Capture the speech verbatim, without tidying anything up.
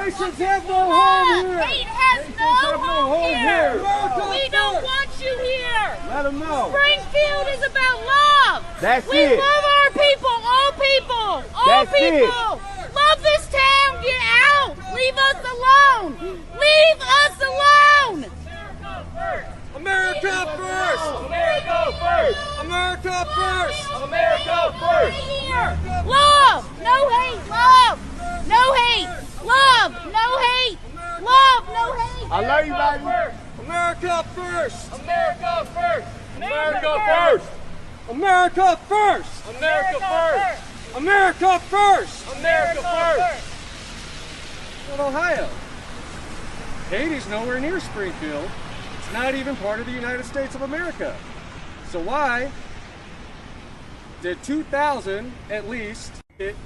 Haitians have no home here. Hate has no home here. We don't want you here. Let them know. Springfield is about love. That's it. We love our people, all people, all people. Love this town. Get out. Leave us alone. Leave us alone. America first! America first! America first! America first! Love! No hate! Love! No hate! Love! No hate! Love! No hate! I love you, baby. America first! America first! America first! America first! America first! America first! America first! Ohio. Haiti's nowhere near Springfield. It's not even part of the United States of America. So why did two thousand at least get